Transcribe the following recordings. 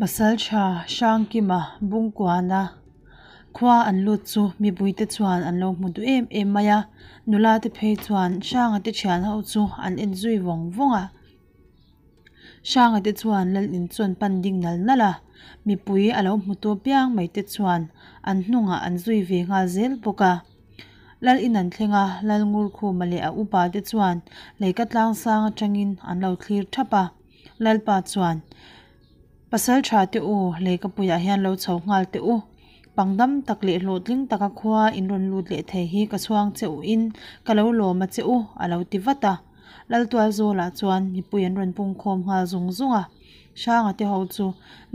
Pasaltha Hrangkima Bungkuana khua an lut chu mipuite chuan an lo hmu duh em em mai a, nula te phei chuan Hranga te thian ho chu an en zui vawng vawng a. Hranga te chuan lal in chuan pan ding nal nal a, mipui a lo hmu tu piang mai te chuan an hnungah an zui ve nghal zel bawk a. Lal in an thleng a, Lal Ngurkhuma leh a upa te chuan leika tlang sang atangin an lo thlir thap a. Lalpa chuan, Pasal tha te u, leikapuiah hian lo chho nghal teh u. Pangdam tak leh hlawhtling taka khua in rawn lut leh thei hi ka chhuang che u in ka lo lawm a che u, a lo ti vat a. Laltualzawlah chuan mipui an rawn pungkhawm nghal zung zung a. Hranga te ho chu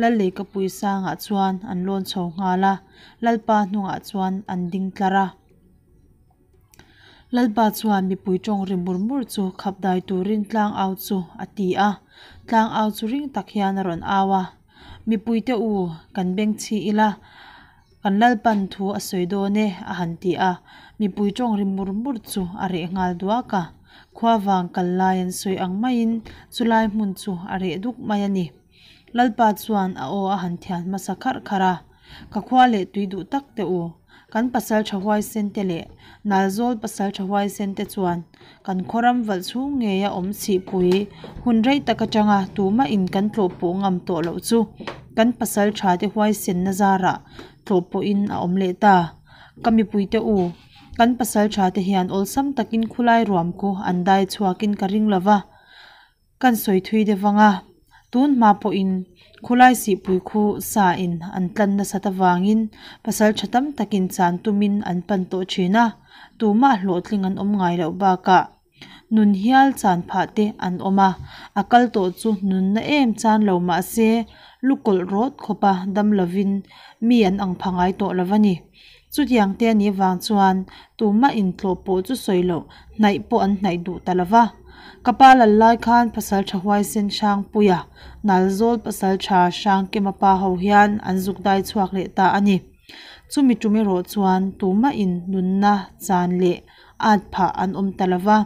Lal Leikapui sangah chuan an lawn chho nghal a, Lalpa hnungah chuan an ding tlar a. Lalpa chuan mipui tawng ri mur mur chu khap dai turin tlang au chu a ti a, tlang au chu ring tak hian a rawn au a, Mipui te u, kan beng chhi ila, kan Lalpan thu a sawi dawn e, a han ti a, mipui tawng ri mur mur chu a reh nghal duak a, khua vang kal lai an sawi ang maiin chulai hmun chu a reh duk mai a ni. Lalpa chuan a aw a han thian hmasa kharh kharh a, Ka khua leh tui duh tak teh u, kan pasal tha huaisen te leh Nalzawl pasal tha huaisen te chuan kan khawram valh chhung ngeia awm chhihpui hun rei tak atanga tumah in kan tlawh pawh ngam tawh loh chu kan pasal tha te huaisenna zarah tlawh pawhin a awm leh ta. Ka mipui te u, kan pasal tha te hian awlsam takin khulai ruam khu an dai chhuakin ka ring lova, Kan sawi thui deuh vang a, tun hma pawhin khulai sihpui khu sa in an tlan nasat avangin pasal tha tam takin chan tumin an pan tawh thin a, tumah hlawhtling an awm ngai loh bakah nun hial chan phah te an awm a, a kal tawh chu nunna em chan lo mah se lukawlh rawt khawpa dam lovin mi an ang pha ngai tawh lo a ni. Chutiang te a nih vang chuan tumah intlawh pawh chu sawi loh hnaih pawh an hnaih duh ta lo va. Ka pa lal lai khan pasal tha huaisen Hrangpuia, Nalzawl pasal tha Hrangkema pa ho hian an zuk dai chhuak leh ta a ni. Chumi tum erawh chuan tumah in nunna chan leh at phah an awm ta lo va.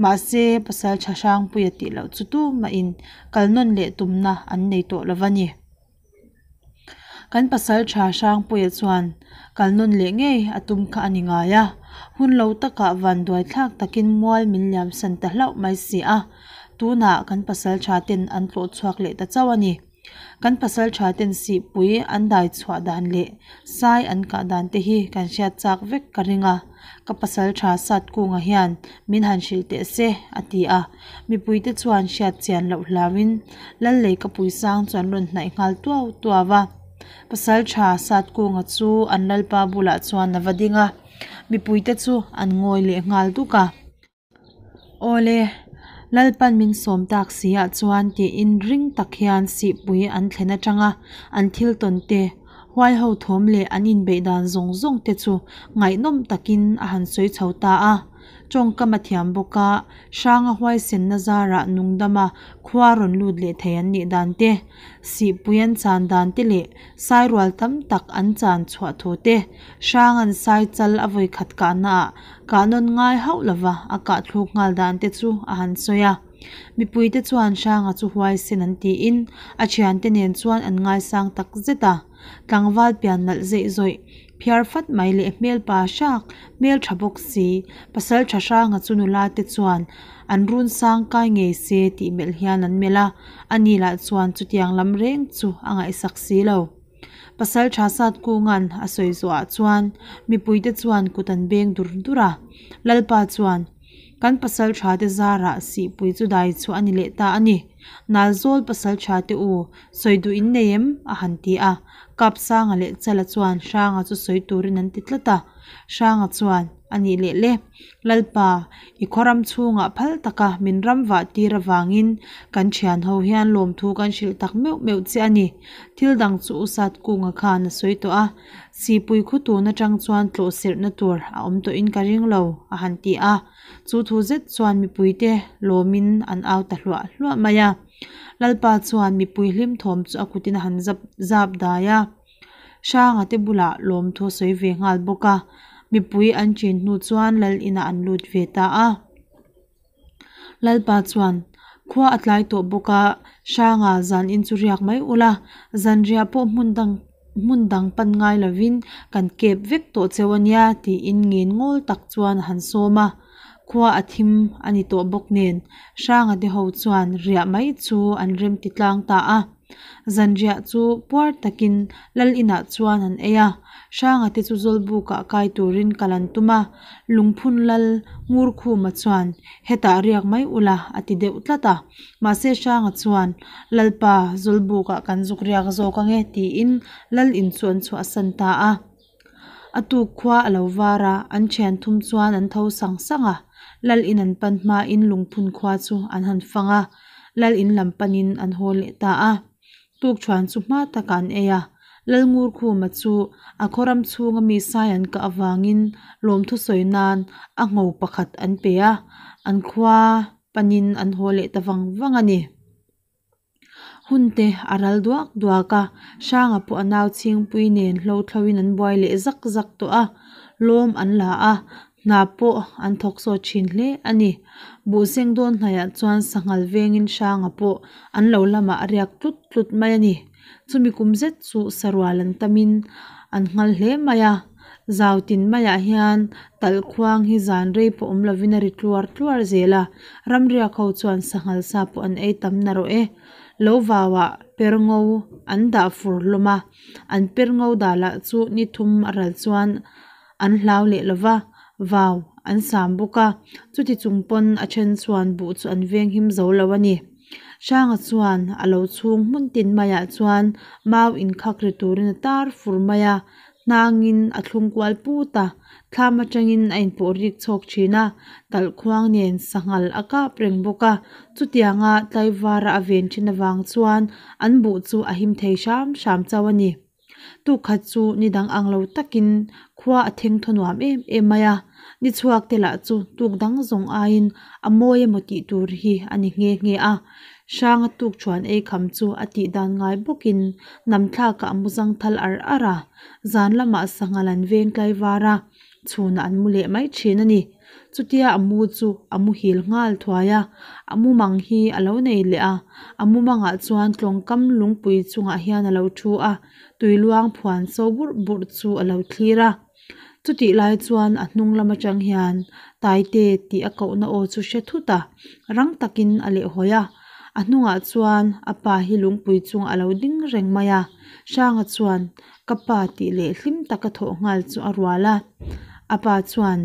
Mahse pasal tha Hrangpuia tih loh chu tumah in kal nawn leh tumna an nei tawh lo va ni. Kan pasal tha Hrangpuia chuan kal nawn leh ngei a tum kha a ni ngai a, hun lo takah vanduai thlak takin mual min liam san ta hlauh mai si a, tunah kan pasal tha ten an tlawh chhuak leh ta chauh a ni. Kan pasal tha ten sihpui an dai chhuah dan leh sai an kah dan te hi kan hriat chak vek ka ring a. Ka pasal tha sat kunga hian min han hrilh teh se, a ti a. Mipuite chuan hriat chian loh hlauin Lallei ka puisang chu an rawn hnaih nghal tuau tuau a. Pasal tha sat kunga chu an lalpa bulah chuan a va ding a, mipuite chu an ngawi leh nghal duk a. Awle, Lalpan min sawm tak si ah chuan tiin ring tak hian sihpui an thlen atanga an thil tawn te, huai ho thawm leh an inbeih dan zawng zawng te chu ngaihnawm takin a han sawi chho ta a. Tawngkam a thiam bawk a, Hranga huaisenna zarah nungdama khua rawn lut leh thei an nih dan te, sihpui an chan dan te leh sairual tam tak an chan chhuah thu te, Hranga'n sai chal a vawi khat kahnaah kah nawn ngai hauh lova a kah thluk nghal dan te chu a han sawi a. Mipuite chuan Hranga chu huaisen an tiin a thiante nen chuan an ngaisang tak zet a. Tlangval pian nalh zeih zawih, phiar fat mai leh hmel pa hrak, hmel tha bawk si, pasal tha Hranga chu nula te chuan an run sang kai ngei se tih melh hian an melh a, ani lah chuan chutiang lam reng chu a ngaihsak si lo. Pasal tha sat kunga'n a sawi zawhah chuan mipuite chuan kut an beng dur dur a, Lalpa chuan, Kan pasal tha te zarah sihpui chu dai chhuah a ni leh ta a ni. Nalzawl pasal tha te u, sawi duh in nei em? a han ti a. Kapsanga leh Chala chuan Hranga chu sawi turin an ti tlat a. Hranga chuan, A nih leh le. Lalpa, i khawram chhungah phal taka min ram vah tir avangin kan thian ho hian lawmthu kan hrilh tak meuh meuh che a ni. Thil dang chu U Sat Kunga khan a sawi tawh a. Sipui khu tun atang chuan tlawh serhna tur a awm tawhin ka ring lo, a han ti a. Chu thu zet chuan mipuite lawmin an au ta hluah hluah mai a. Lalpa chuan mipui hlim thawm chu a kutin a han zap zap dai a. Hranga te bulah lawmthu a sawi ve nghal bawk a. Mipui an chin hnu chuan lal inah an lut ve ta a. Lalpa chuan, Khua a tlai tawh bawk a, Hranga zan in chu riak mai ula, zanriah pawh hmun dang hmun dang pan ngai lovin kan kep vek tawh cheu a nia tiin ngen ngawl tak chuan a han sawm a. Khua a thim a ni tawh bawk nen Hranga te ho chuan riah mai chu an rem ti tlang ta a. Zanriah chu puar takin Lal inah chuan an ei a, Hranga te chu Zawlbukah kai turin kal an tum a, Lungphun Lal Ngurkhuma chuan hetah riak mai ula a ti deuh tlat a, mahse Hranga chuan Lalpa Zawlbukah kan zuk riak zawk ange tiin Lal in chu an chhuahsan ta a. A tuk khua a lo var a, an thian thum chuan an tho sang sang a, Lal in an pan hmain Lungphun khua chu an han fang a, Lal in lam panin an haw leh ta a. Tukṭhuan chu hma takah an ei a, Lalngurkhuma chu a khawram chhunga mi sai an kah avangin lawmthu sawi nan a ngho pakhat an pe a, an khua panin an haw leh ta vang vang a ni. Hun te a ral duak duak a, Hranga pawh a nau chhingpui nen hlo thloin an buai leh zak zak tawh a, lawm an la a, Hna pawh an thawk sawt thin hle a ni. Buhseng dawn hnaiah chuan sanghal vengin Hranga pawh an lo lamah a riak tlut tlut mai a ni. Chumi kum zet chu sarual an tamin an nghal hle mai a. Zau tin maiah hian talh khuang hi zan rei pawh awm lovin a ri tluar tluar zel a. Ramriak ho chuan sanghal sa pawh an ei tam narawh e. Lo vauah per ngo an dah fur hlawm a. An per ngo dah lah chu ni thum a ral chuan An hlau leh lo va, vau an sam bawk a, chuti chung pawn a then chuan buh chu an veng him zo lo a ni. Hranga chuan a lo chhung hmun tin maiah chuan mau inkhak ri turin a tar fur mai a, hnangin a thlung kual put a, thlam atangin a inpawh rik chhawk thin a, talhkhuang nen sanghal a kap reng bawk a, chutianga tlaivara a ven thin avang chuan an buh chu a him thei hram hram chauh a ni. Tukhat chu ni dang ang lo takin khua a theng thaw nuam em em mai a, ni chhuak te lah chu tuk dang zawng aiin a mawi emaw tih tur hi a ni nghe nghe a. Hranga tuk chuan ei kham chu a tih dan ngai bawkin nam thlakah a mu zang thal ar ar a, zan lamah sanghal an veng tlaivar a, chhunah an mu leh mai thin a ni. Chutia a mu chu a muhil nghal thuai a, a mumang hi a lo nei leh a, a mumangah chuan tlawngkam lungpui chungah hian a lo thu a, tui luang phuan so burh burh chu a lo thlir a. Chutih lai chuan a hnung lam atang hian Taite tih a kohna aw chu hre thut a, rang takin a lehhawi a, a hnungah chuan a pa hi lungpui chungah a lo ding reng mai a, Hranga chuan ka pa tih leh hlim taka thawh nghal chu a rual a, a pa chuan.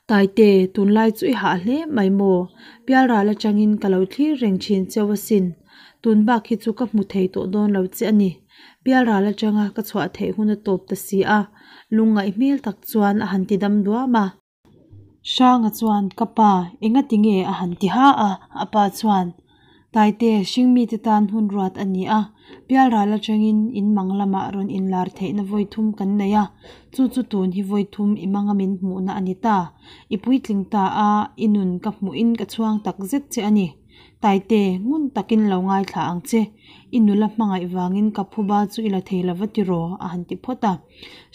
Taite, tunlai chu i hah hle mai maw? Pialral atangin ka lo thlir reng thin cheu asin. Tun bak hi chu ka hmu thei tawh dawn lo che a ni. Pialral atanga ka chhuah theih hun a tawp ta si a, lungngaih hmel tak chuan a han ti dam duam a. Hranga chuan, Ka pa, engati nge a han ti ha a? A pa chuan, Taite, hringmite tan hun ruat a ni a, Pialral atangin in mang lamah rawn inlar theihna vawi thum kan nei a, chu chu tun hi vawi thum i manga min hmuhna a ni ta. I puitling ta a, i nun ka hmuhin ka chhuang tak zet che a ni. Taite, ngun takin lo ngaithla ang che. I nula hmangaih vangin ka phuba chu i la thei lova tiraw? a han ti phawt a.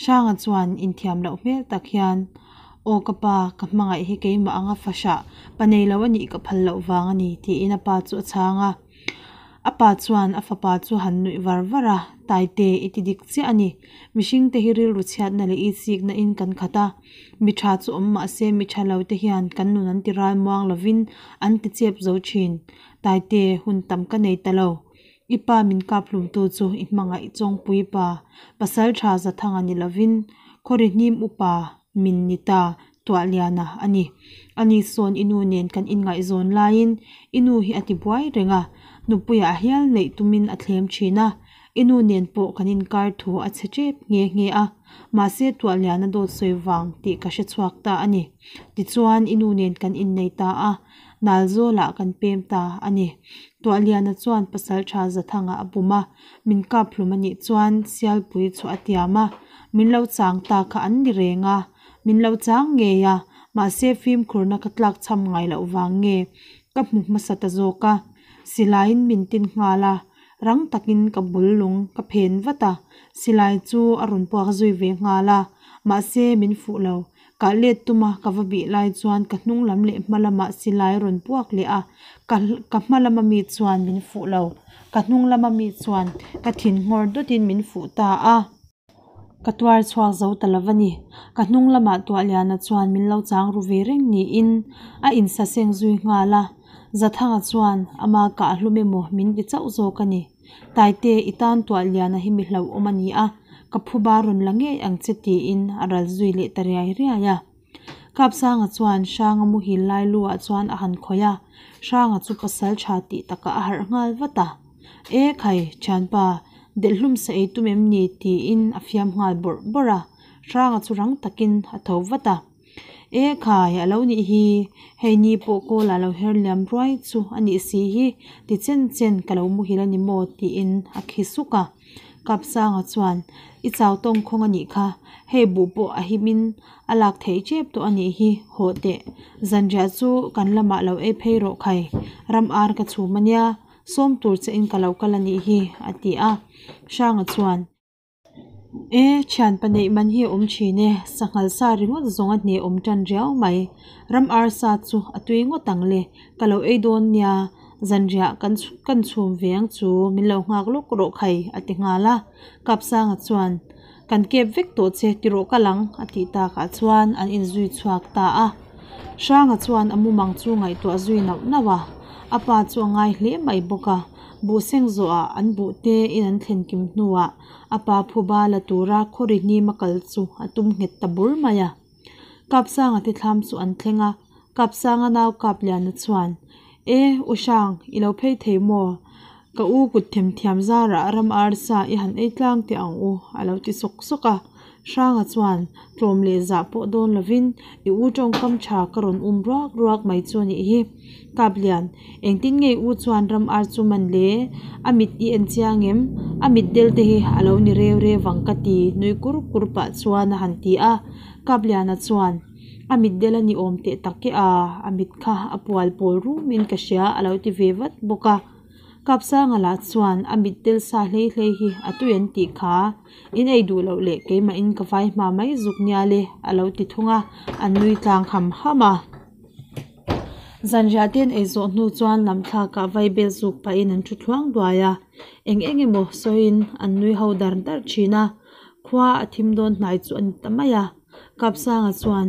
Hranga chuan inthiam loh hmel tak hian, Aw ka pa, ka hmangaih hi keimah anga fahrah, pa nei lo a nih ka phal loh vang a ni, tiin a pa chu a chhang a. A pa chuan a fapa chu han nuih var var a, Taite, i ti dik chiah a ni. Mihringte hi rilru chhiatna leh itsikna in kan khat a. Mi tha chu awm mah se mi tha lo te hian kan nun an ti ral muang lovin an ti chep zo thin. Taite, hun tam ka nei ta lo. I pa min kap hlumtu chu i hmangaih Chawngpui pa, pasal tha Zathanga ni lovin Khawri hnim upa min ni ta Tuahliana a ni. Ani sawn i nu nen kan inngaihzawn laiin i nu hi a ti buai reng a, nupuiah hial neih tumin a thlem thin a, i nu nen pawh kan inkar thu a chhe tep nghe nghe a, mahse Tuahliana dawt sawi vang tih ka hre chhuak ta a ni. Tichuan i nu nen kan innei ta a, Nalzawlah kan pem ta a ni. Tuahliana chuan pasal tha Zathanga a bum a, min kap hlum a nih chuan Sialpui chhuah a tiam a, min lo chang ta kha an ni reng a, min lo chang ngei a, mahse fimkhurna ka tlak chham ngai loh vang nge ka hmu hmasa ta zawk a, silaiin min tin nghal a, rang takin ka bul lung ka phen vat a, silai chu a rawn puak zui ve nghal a, mahse min fuh lo. Kah let tuma ka va bih lai chuan ka hnung lam leh hma lamah silai a rawn puak leh a, ka ka hma lama mi chuan min fuh lo, ka hnung lama mi chuan ka thin nghawr dawtin min fuh ta a. Ka tuar chhuak zo ta lo a ni. Ka hnung lamah Tuahliana chuan min lo chang ru ve reng niin a insaseng zui nghal a. Zathanga chuan ama kah hlum emaw min ti chauh zawk a ni. Taite, i tan Tuahliana hi mi hlauhawm a ni a, ka phuba rawn la ngei ang che tiin a ral zui leh ta riai riai a. Kapsanga chuan Hranga muhil lai lu ah chuan a han khawih a, Hranga chu pasal tha tih takah a harh nghal vat a. E khai, thianpa, delhhlum sa ei tum em ni? tiin a fiam nghal bawrh bawrh a, Hranga chu rang takin a tho vat a. E khai, a lo nih hi, hei ni pawh kawl ah lo her liam ruai chu a nih si hi, ti chen chen ka lo muhil a ni maw? tiin a khi suk a. Kapsanga chuan, I chau tawng khawng a nih kha, hei buh pawh a himin a lak theih tep tawh a nih hi, hawh teh, zanriah chu kan lamah lo ei phei rawh khai, ram ar ka chhum a nia, sawm tur che in ka lo kal a nih hi, a ti a. Hranga chuan, E, thianpa neih man hi a awm thin e, sanghal sa ringawt zawng a hneh awm tan riau mai, ram ar sa chu a tui ngawt ang le, ka lo ei dawn nia, zanriah kan kan chhum ve ang chu, min lo nghak lawk rawh khai, a ti nghal a. Kapsanga chuan, Kan kep vek tawh che ti rawh kal ang, a tih takah chuan an inzui chhuak ta a. Hranga chuan a mumang chu ngaihtuah zui nauh nauh a, a pa chu a ngai hle mai bawk a. Buh seng zawhah an buh te in an thlen kim hnuah a pa phuba la tura khawri hnim a kal chu a tum nghet ta bur mai a. Kapsanga te thlam chu an thleng a, Kapsanga nau Kapliana chuan, E, U Hrang, i lo phei thei maw? Ka u kut themthiam zarah ram arsa i han ei tlang teh ang u, a lo ti sawk sawk a. Hranga chuan tlawm leh zah pawh dawn lovin i u tawngkam tha ka rawn um ruak ruak mai chu a nih hi. Kaplian, engtin nge i u chuan ram ar chu man le? A mit i en chiang em? A mit del te hi a lo ni reu reu vang ka ti, nui kur kur pah chuan a han ti a. Kapliana chuan, A mit del a ni awm teh tak e a, a mit kha a pual pawl rumin ka hria a lo ti ve vat bawk a. Kapsanga lah chuan a mit tel sa hlei hlei hi a tui an tih kha, in ei duh loh leh keimahin ka vai hma mai zuk nia le a lo ti thung a, an nui tlang ham ham a. Zanriah te an ei zawh hnu chuan lam thlakah vaibel zuk pahin an thu thluang duai a, eng eng emaw sawiin an nui ho dar dar thin a, khua a thim dawn hnai chu a ni ta mai a. Kapsanga chuan,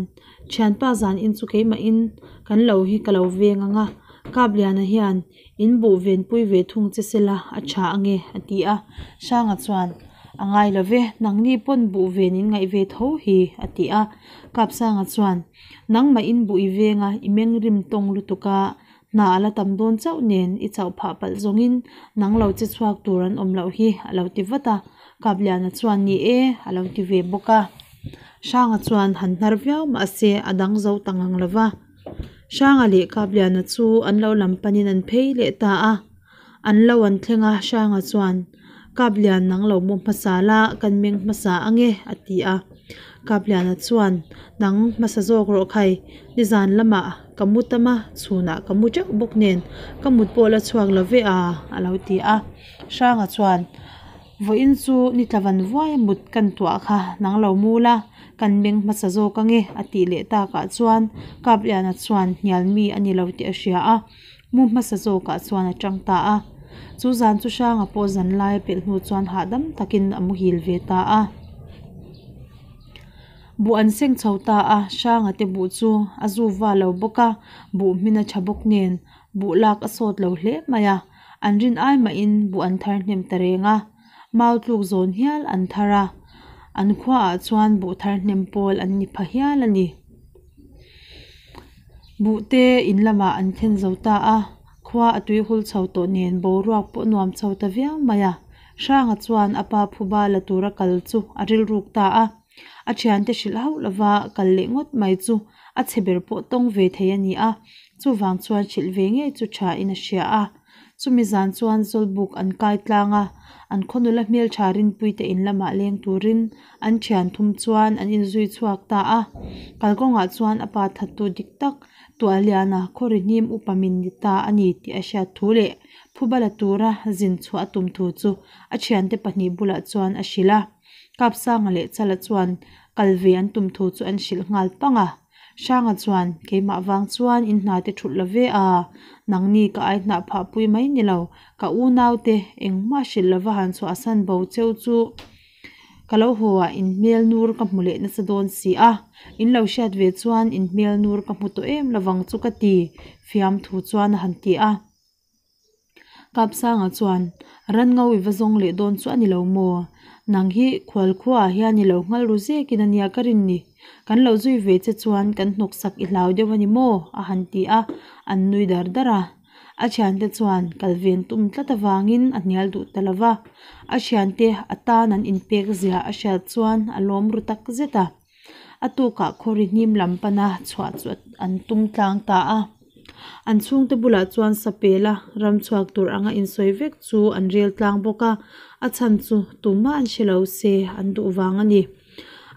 Thianpa zan in chu keimahin kan lo hi ka lo veng ang a, Kapliana hian in buh venpui ve thung che sela a tha ange a ti a. Hranga chuan, A ngai lo ve, nangni pawn buh ven in ngaih ve tho hi a ti a. Kapsanga chuan, Nangmah in buh i veng a, i meng rim tawng lutuk a, hna a la tam dawn chauh nen i chauh phah palh zawngin nang lo che chhuak tur an awm loh hi a lo ti vat a. Kapliana chuan, Ni e a lo ti ve bawk a. Hranga chuan han hnar viau mahse a dang zo ta ngang lo va. Hranga leh Kapliana chu an lo lam panin an phei leh ta a, an lo an thleng a, Hranga chuan, Kaplian nang lo mu hmasa la, kan meng hmasa ange a ti a. Kapliana chuan, Nang hmasa zawk rawh khai, nizan lamah ka mu tam a, chhunah ka mu teuh bawk nen ka mut pawh la chhuak lo ve a a lo ti a. Hranga chuan, Vawiin chu ni tla van vuai mut kan tuah kha nang lo mu la, kan meng hmasa zawk ange a tih leh takah chuan Kapliana chuan hnial mi a ni lo tih a hria a, mu hmasa zawkah chuan a tang ta a. Chu zan chu Hranga pawh zan lai a pelh hnu chuan hahdam takin a muhil ve ta a. Buh an seng chho ta a, Hranga te buh chu a zu va lo bawk a, buh hmin a tha bawk nen buh lak a sawt lo hle mai a. An rin ai mahin buh an thar hnem ta reng a, mau tluk zawn hial an thar a, an khuaah chuan buh thar hnem pawl an ni pha hial a ni. Buh te in lamah an thlen zo ta a, khua a tui hul chho tawh nen boruak pawh nuam chho ta viau mai a, Hranga chuan a pa phuba la tura kal chu a rilruk ta a, a thiante hrilh hauh lova kal leh ngawt mai chu a chhe ber pawh tawng ve thei a ni a, chuvang chuan hrilh ve ngei chu tha in a hria a. Chumi zan chuan Zawlbuk an kai tlang a, an khaw nula hmeltha Rinpuite in lamah leng turin an thian thum chuan an inzui chhuak ta a. Kalkawngah chuan a pa thattu dik tak Tuahliana khawri hnim upa min ni ta a ni tih a hriat thu leh phubala tura zin chhuah a tum thu chu a thiante pahnih bulah chuan a hrilh a. Kapsanga leh Chala chuan Kal ve an tum thu chu an hrilh nghal pang a. Hranga chuan, Keimah vang chuan in hna te thulh lo ve a, nangni ka ai hnah phah pui mai ni lo, ka unaute engmah hrilh lova han chhuahsan bo cheu chu ka lo haw ah in hmel nur ka hmu leh nasa dawn si a, in lo hriat ve chuan in hmel nur ka hmu tawh em lovang chu ka ti, fiamthu chuan a han ti a. Kapsanga chuan, Ranngo i va zawng leh dawn chu a ni lo maw? Nang hi khualkhuaah hian i lo nghal ru zekin a nia ka rin ni. Kan lo zui ve che chuan kan hnawksak i hlau deuh a ni maw? a han ti a, an nui dar dar a. A thiante chuan kal ven tum tlat avangin a hnial duh ta lo va. A thiante a tan an inpek zia a hriat chuan a lawm ru tak zet a. A tukah khawri hnim lam pana chhuah chu an tum tlang ta a. An chhungte bulah chuan sapela ram chhuak tur anga insawi vek chu an rel tlang bawk a, a chhan chu tumah an hre lo se an duh vang a ni.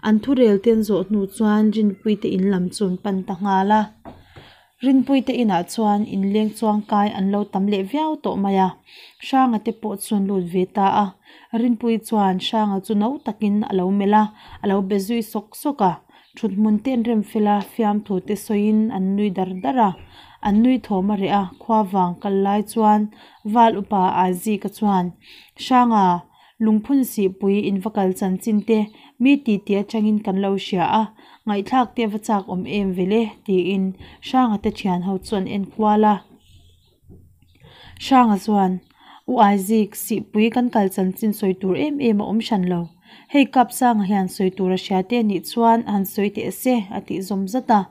An thurel ten zawh hnu chuan Rinpuite in lam chu an pan ta nghal a. Rinpuite inah chuan inleng chuangkai an lo tam leh viau tawh mai a, Hranga te pawh chu an lut ve ta a. Rinpui chuan Hranga chu no takin a lo melh a, a lo be zui sawk sawk a. Thuthmun te an rem fel a, fiamthu te sawiin an nui dar dar a. An nui thawm a reh a, khua vang kal lai chuan Val upa Aizika chuan, Hranga, Lungphun sihpui in va kal chanchin te mi titi atangin kan lo hria a, ngaihthlak te va chak awm em ve le tiin Hranga te thian ho chu an en kual a. Hranga chuan, U Aizik, sihpui kan kal chanchin sawi tur em em a awm hran lo. Hei Kapsanga hian sawi tur a hria te anih chuan a han sawi teh se a tih zawm zat a.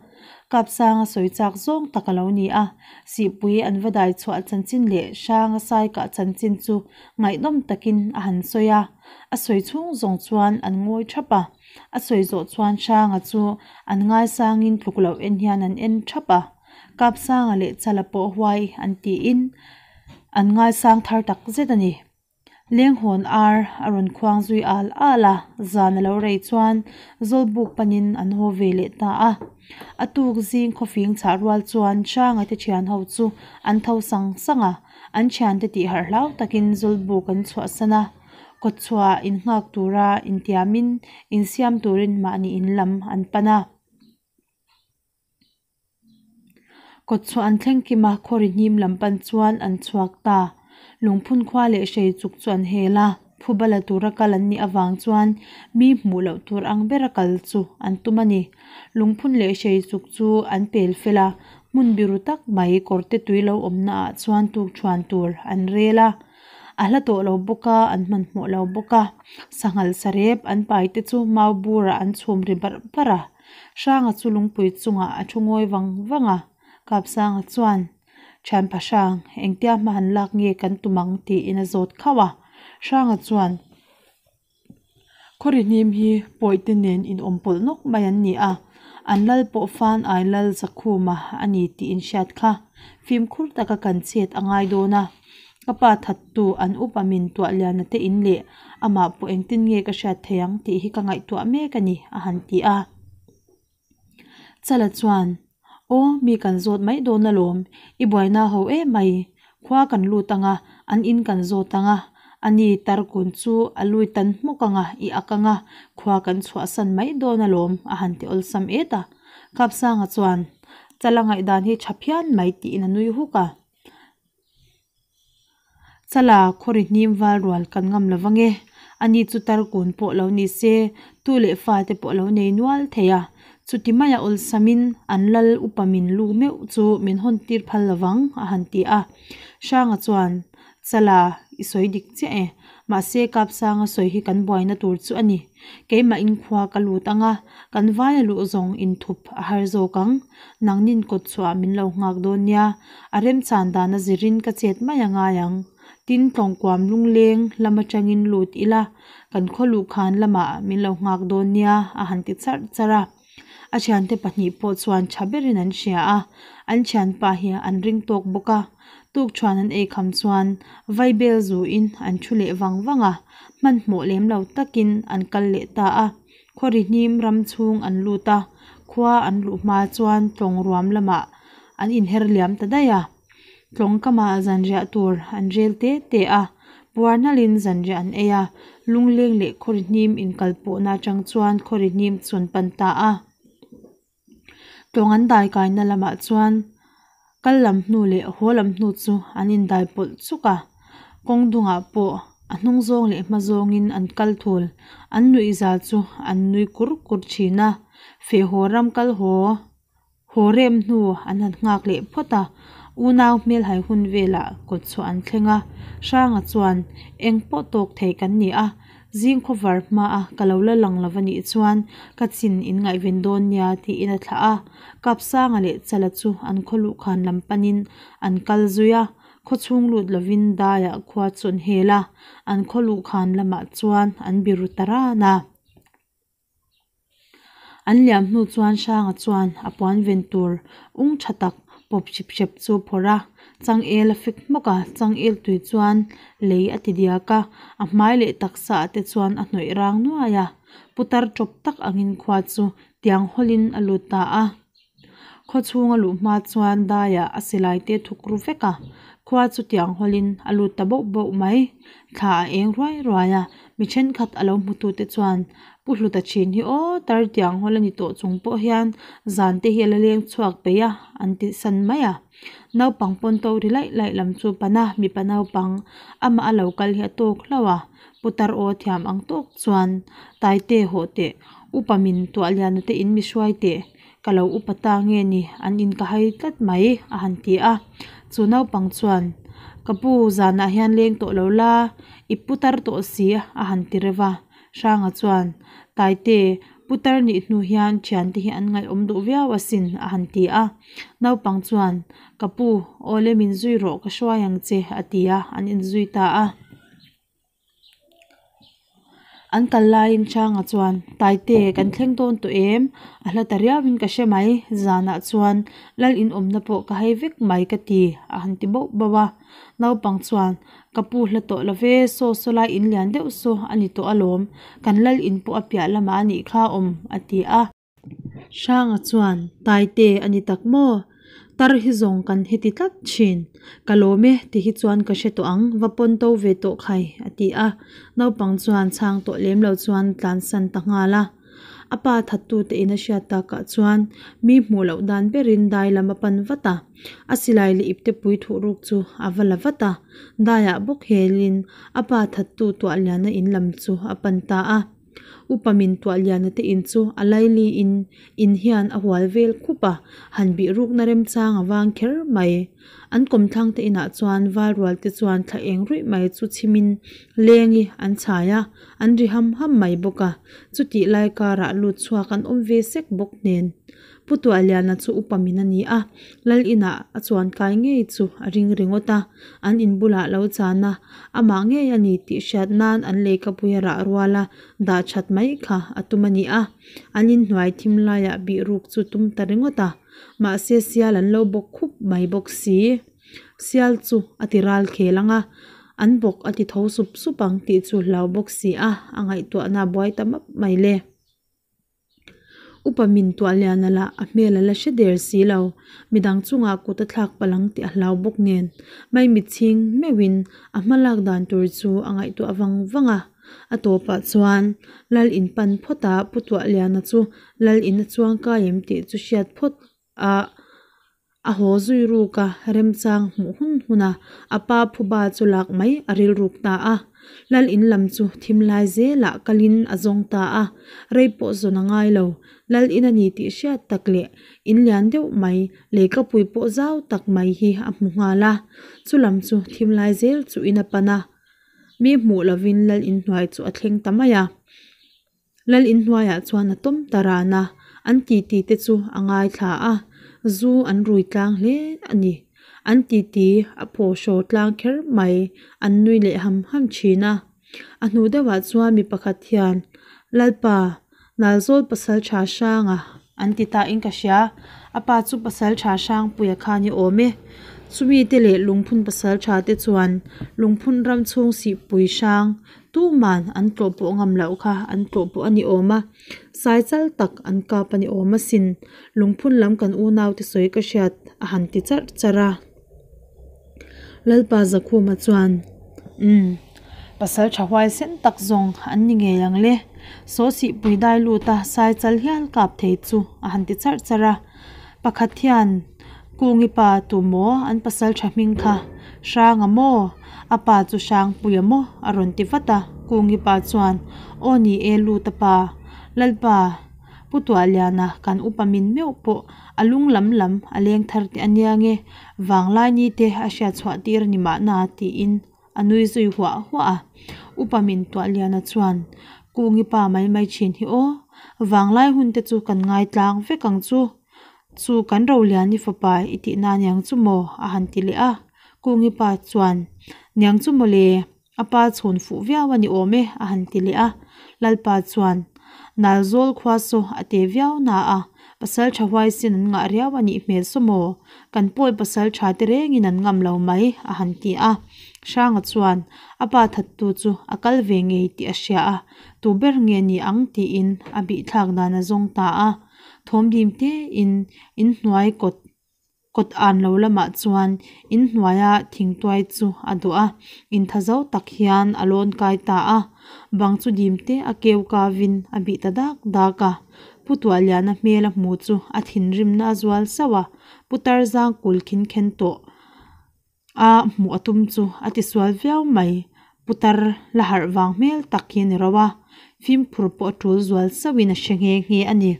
Kapsanga sawi chak zawng tak a lo ni a, Sihpui an va dai chhuah chanchin leh Hranga sai kah chanchin chu ngaihnawm takin a han sawi a, a sawi chhung zawng chuan an ngawi thap a, a sawi zawh chuan Hranga chu an ngaisangin tluk loh en hian an en thap a, Kapsanga leh Chala pawh huai an tiin an ngaisang thar tak zet a ni. Lenghawn ar a rawn khuang zui al al a, zan a lo rei chuan Zawlbuk panin an haw ve leh ta a. A tuk zing khawfing chhah rual chuan Hranga te thian ho chu an tho sang sang a, an thiante tih harh hlau takin Zawlbuk an chhuahsan a. Kawtchhuah innghak tura intiamin insiam turin mahni in lam an pan a. Kawtchhuah an thleng kim a, khawri hnim lam pan chuan an chhuak ta. Lungphun khua leh hrei chuk chu an hel a, phuba la tura kal an nih avang chuan mi hmuh loh tur ang bera kal chu an tum a ni. Lungphun leh hrei chuk chu an pel fel a, hmun biru tak mai kawrte tui lo awmna ah chuan tukṭhuan tur an rel a. A hla tawh lo bawk a, an hmanhmawh lo bawk a, sanghal sarep an pai te chu mau burah an chhum ri barh barh a. Hranga chu lungpui chungah a thu ngawi vang vang a, Kapsanga chuan, Thianpa Hrang, engtia hma han lak nge kan tum ang? tiin a zawt khauh a. Hranga chuan, Khawri hnim hi pawihte nen inawm pawlh nawk mai an ni a, an lal pawh fan ai lal Zakhuma a ni tih in hriat kha. Fimkhur taka kan chet a ngai dawn a. Ka pa thattu an upa min tuah liana te in leh amah pawh engtin nge ka hriat thei ang tih hi ka ngaihtuah mek a ni, a han ti a. Chala chuan, Aw, mi kan zawt mai dawn alawm, i buaina ho em mai, khua kan lut ang a, an in kan zawt ang a, ani tarkun chu a lui tan hmawk ang a, i ak ang a, khua kan chhuahsan mai dawn alawm, a han ti awlsam et a. Kapsanga chuan, Chala ngaihdan hi tha phian mai tiin a nui huk a. Chala khawri hnim val rual kan ngam lo vang e, ani chu tarkun pawh lo ni se, tu leh fa te pawh lo nei nual thei a, chuti maia awlsamin an lal upa min lu meuh chu min hawn tir phal lo vang a han ti a. Hranga chuan, Chala, i sawi dik chiah e, mahse Kapsanga sawi hi kan buaina tur chu a ni. Keimah in khua ka lut ang a, kan vaia luh zawng inthup a har zawk ang. Nangnin kawt chhuah min lo nghak dawn nia, a remchan dan a zirin ka chet mai a ngai ang. Tin, tlawngkuam lungleng lam atangin lut ila, kan khaw luhkhan lamah min lo nghak dawn nia, a han ti charh charh a. A thiante pahnih pawh chuan tha berin an hria a, an thianpa hi an ring tawk bawk a. Tukṭhuan an ei kham chuan vaibel zuin an thu leh vang vang a, hmanhmawh lem lo takin an kal leh ta a. Khawri hnim ram chhung an lut a, khua an luh hma chuan tlawng ruam lamah an inher liam ta daih a. Tlawng kamah zanriah tur an rel te te a, puar nalhin zanriah an ei a. Lungleng leh Khawrihnim inkalpawhna atang chuan Khawrihnim chu an pan ta a. Tlawng an dai kaina lamah chuan kal lam hnu leh haw lam hnu chu an indai pawlh chuk a, kawng dungah pawh a hnung zawng leh hma zawngin an kal thul, an nuihza chu an nui kur kur thin a, feh haw ram kal haw haw rem hnu an han nghak leh phawt a, unau hmelhai hun velah kawt chhuah an thleng a, Hranga chuan eng pawh tawk thei kan ni a, Zing khawvar hmaa ka lo la lang lo va nih chuan ka chin in ngaihven dawn nia tiin a thlah a. Kapsanga leh Chala chu an khaw luhkhan lam panin an kal zui a, khaw chhung lut lovin daiah khua chu an hel a, an khaw luhkhan lamah chuan an biru ta ran a. An liam hnu chuan Hranga chuan a puan ven tur ung tha tak pawp hrep hrep chu a phawrh a, changel a fek hmawk a, changel tui chuan lei a ti diak a, a hmai leh taksa ah te chuan a hnawih rang nuai a, putar tawp tak angin khua chu tiang hawlin a lut ta a. Khaw chhung a luh hma chuan daiah a silai te thuk ru vek a, khua chu tiang hawlin a lut ta bauh bauh mai. Thla a eng ruai ruai a, mi thenkhat a lo hmutu te chuan Pu Hluta thin hi aw tar tiang hawl a ni tawh chung pawh hian zan te hi a la leng chhuak peih a an ti san mai a. Naupang pawn to ri laih laih lam chu pan a, mipa naupang amah a lo kal hi a tawk hlauh a, Putar aw thiam ang tawk chuan Taite hawh teh, upa min tuah liana te in mi hruai teh, Ka lo upa ta nge ni, an in ka hai tlat mai, a han ti a. Chu naupang chuan, Ka pu, zanah hian leng tawh lo la, i putar tawh si, a han ti reuh a. Hranga chuan, Taite, putar nih hnu hian thiante hi an ngaihawm duh viau asin, a han ti a. Naupang chuan, Ka pu, awle min zui rawh, ka hruai ang che, a ti a, an inzui ta a. An kal laiin Changa chuan, Taite, kan thleng dawn tawh em? A hla ta riauin ka hre mai, zanah chuan lal in awmna pawh ka hai vek mai ka ti, a han ti bauh bauh a. Naupang chuan, Ka pu hla tawh lo ve, saw saw lai in lian deuh saw a ni tawh alawm, kan lal in pawh a piah lamah a nih kha awm, a ti a. Hranga chuan, Taite a ni tak maw? Tar hi zawng kan heti tlat thin. Ka lawm e ti hi chuan ka hre tawh ang, va pawn to ve tawh khai, a ti a. Naupang chuan chhang tawh lem lo chuan tlansan ta nghal a. A pa thattute in a hriat takah chuan mi hmuh loh dan berin dai lam a pan vat a. A silai leh ipte pui thuh ruk chu a va la vat a. Daiah bawk helin a pa thattu tuah liana in lam chu a pan ta a. Upa min tuah liana te in chu a laili in in hian a hual vel khup a, han bih rukna remchang a vang kher mai. An kawmthlang te inah chuan val rual te chuan thla eng ruih mai chu chhimin lengi an chhai a, an ri ham ham mai bawk a. Chutih lai karah lut chhuak an awm ve sek bawk nen. Pu Tuahliana chu upa min a ni a, Lal inah a chuan kai ngei chu a ring ringawt a, an in bulah lo chan a, amah ngei a ni tih hriat nan an leikapui a rah rual a, dah that mai kha a tum a ni a, an inhnuai thim laiah bih ruk chu tum ta ringawt a, mahse sial an lo bawk khup mai bawk si. Sial chu a ti ral khel ang a, an bawk a ti tho sup sup ang tih chu hlau bawk si a, a ngaihtuahna a buai ta map mai le. Upa min tuah lian a lah a hmel a la hre der si lo, midang chungah kut a thlak palh ang tih a hlau bawk nen maimichhing meuhin a hma lak dan tur chu a ngaihtuah vang vang a. A tawpah chuan Lal in pan phawt a Pu Tuahliana chu Lal in a chuang kai em tih chu hriat phawt a a haw zui ruk a, remchang hmuh hun hun a, a pa phuba chu lak mai a rilruk ta a. Lal in lam chu thim lai zelah kalin a zawng ta a, rei pawh zawn a ngai lo. Lal in a ni tih hriat tak leh in lian deuh mai, leikapui pawh zau tak mai hi a hmu nghal a. Chu lam chu thim lai zel chu in a pan a, mi hmuh lovin lal in hnuai chu a thleng ta mai a. Lal inhnuaiah chuan a tawm ta ran a, an titi te chu a ngaithla a, zu an rui tlang hle a ni. An titi a phaw hraw tlang kher mai, an nui leh ham ham thin a. A hnu deuhah chuan mi pakhat hian, Lalpa, Nalzawl pasal tha hranga, An ti ta in ka hria. A pa chu pasal tha Hrangpuia kha ni awm e. Chumi te leh Lungphun pasal tha te chuan Lungphun ram chhung sihpui hrang tuman an tlawh pawh ngam loh kha an tlawh pawh a ni awm a. Sai chal tak an kap a ni awm asin. Lungphun lam kan unau te sawi ka hriat a han ti charh charh a. Lalpa Zakhuma chuan, Umm. Pasalṭha huaisen tak zawng an ni ngei ang le. Saw sihpui dai luta sai chal hial kap thei chu a han ti charh charh a. Pakhat hian Kungi pa tu maw an pasalṭha hming kha Hranga maw? A pa chu Hrangpuia maw? a rawn ti vat a. Kungi pa chuan Aw ni e Luta pa, Lalpa, Pu Tuahliana kan upa min meuh pawh a lung lam lam a leng thar teh a nia nge, vanglai ni te a hriat chhuah tir a ni mahna tiin a nui zui huah huah a. Upa min Tuahliana chuan Kungi pa mai mai thin hi aw, vanglai hun te chu kan ngai tlang vek ang chu, chu kan Roliani fapa i tih na niang chu maw a han ti leh a. Kungi pa chuan Niang chu maw le? A pa chhun fuh viau a ni awm e, a han ti leh a. Lalpa chuan, Nalzawl khua saw a te viau na a, pasal tha huaisin an ngah riau a nih hmel saw maw? Kan pawi pasal tha te rengin an ngam lo mai, a han ti a. Hranga chuan a pa thattu chu a kal ve ngei tih a hria a, tu ber nge ni ang tiin a bihthlak dan a zawng ta a. Thawmdim tein inhnuai kawt Kawt an lo lamah chuan inhnuaia thingtuai chu a duah a, inthazo tak hian a lawn kai ta a. Bang chu dim te a keu kavin a bih ta dak dak a. Pu Tuahliana hmel a hmu chu a thinrimna a zual sauh a, Pu Tarzang kul khin khen tawh a hmuh a tum chu a tisual viau mai. Putar la harh vang hmel tak hi a ni ro a, fimkhur pawh a tul zual sauhin a hre nghe nghe a ni.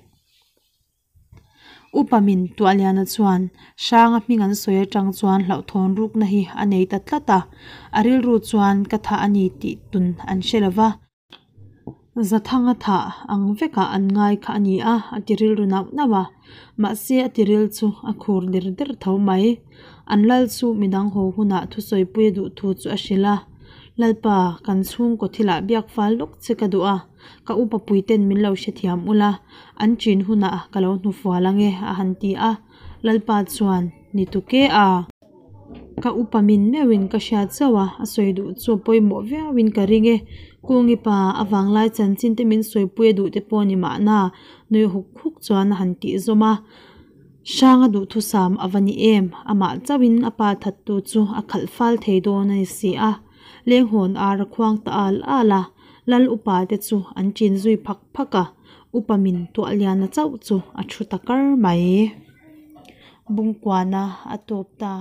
Upa min Tuahliana chuan Hranga hming an sawi atang chuan hlauhthawn rukna hi a nei ta tlat a, a rilru chuan ka thah a ni tih tun an hre lo va. Zathanga thah ang vekah an ngai kha a ni a, a ti rilru nauh nauh a. Mahse a tiril chu a khur der der tho mai. An lal chu midang haw hunah thusawipui a duh thu chu a hrilh a, Lalpa, kan chhungkaw thilah biak fal lawk che ka duh a. Ka upa puiten min lo hrethiam ula, an chin hunah ka lo hnufual ang e, a han ti a. Lalpa chuan, Ni tuk e a. Ka upa min meuhin ka hriat zauh a, a sawi duh chu a pawimawh viauin ka ring e. Kungi pa, a vanglai chanchin te min sawipui a duh te pawh ni mahna, nui huk huk chuan a han tih zawm a. Hranga duhthusam a va ni em, amah chauhin a pa thattu chu a khalh fal thei dawn a ni si a. Lenghawn ar a khuang ta al al a. Lal upa te chu an chin zui phak phak a, upa min tuah liana chauh chu a thu ta kar mai. Bungkuana a tawp ta.